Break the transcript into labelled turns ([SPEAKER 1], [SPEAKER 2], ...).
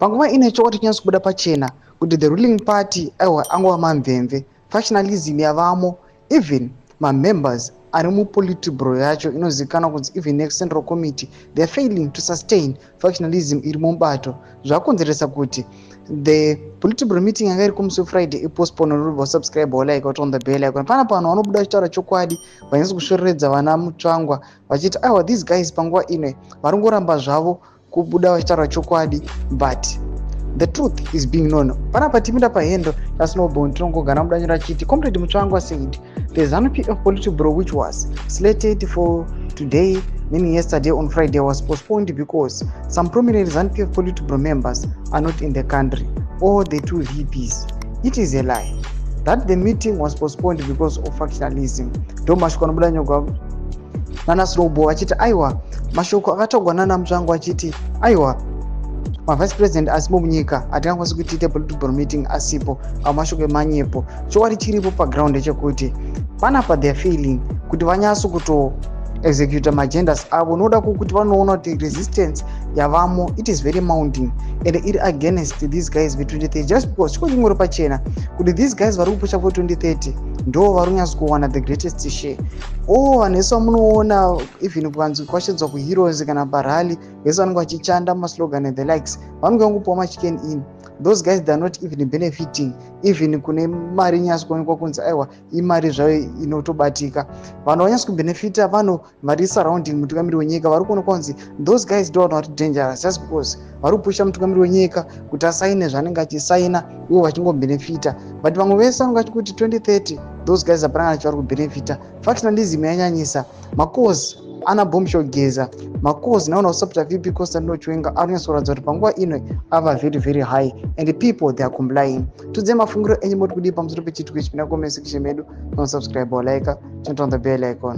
[SPEAKER 1] Panguva ino chokwadi chinyatso kubuda pachena kuti the ruling party, aiwa, angova mamvemve. Factionalism yavamo. Even mamembers ari mupolitburo yacho inozivikanwa kunzi even necentral committee, they are failing to sustain factionalism iri mubato. Zvakonzeresa kuti the politburo meeting yanga iri kumusi weFriday ipostpone. Rubva subscribe, like, on the bell icon. Pana panhu vanobuda vachitaura chokwadi, vanyatso kusvoreredza vana Mutsvangwa vachiti aiwa, these guys panguva ino vari ngoramba zvavo kubuda vachitaura chokwadi, but the truth is being known. Panapa tipinda pahandle yaSnowbone tinongogara mudanyiro achiti Comrade Mutsvangwa said the ZANU-PF politburo, which was slated for today, meaning yesterday on Friday, was postponed because some prominent ZANU-PF politburo members are not in the country or the two VPs. It is a lie that the meeting was postponed because of factionalism. Ndo mashoko anobuda nyogwa nana Snowball achiti aiwa, mashoko akataurwa nana Mutsvangwa achiti aiwa, mavice president asimo munyika, hatingakwanisi kuti tiite politburo meeting asipo. Avo mashoko emanyepo. Chokwadi chiripo paground ndechekuti panapa they are failing kuti vanyatso kuto executa maagendas avo noda kukuti vanoona kuti resistance yavamo, it is very mounting and iri against these guys ve2030, just because chiko chingori pachena kuti these guys vari kupusha for 2030 ndo vari kunyatso kuwana the greatest share. O vanhu vese vamunoona, even kuvanzi kwashedzwa kuHeroes kana parally, vese vanenge vachichanda maslogan and the likes, vanenge vangopiwa maChicken Inn. Those guys, they are not even benefiting even kune mari inyatso kuonekwa kunzi aiwa, imari zvayo inotobatika. Vanhu vanyatso kubenefita vanhu vari surrounding mutungamiri wenyika. Vari kuonekwa kunzi those guys ndo vanhu vari dangerous, just because vari kupusha mutungamiri wenyika kuti asaine zvaanenge achisaina, ivo vachingobhenefita. But vamwe vese vanenge vachikuti 2030, those guys hapana kana chavari kubhenefita. Factionalism yanyanyisa. Macalls ana Bombshell Geza, macalls naona kusapota VP Constantino Chiwenga ari kunyatsokuratidza kuti panguva ino ava very very high and people, they are complying. Tudze mafungiro enyu, moti kudii pamusoro pechitiko ichi? Pinda comment section medu, nosubscribe, like, turn on the bell icon.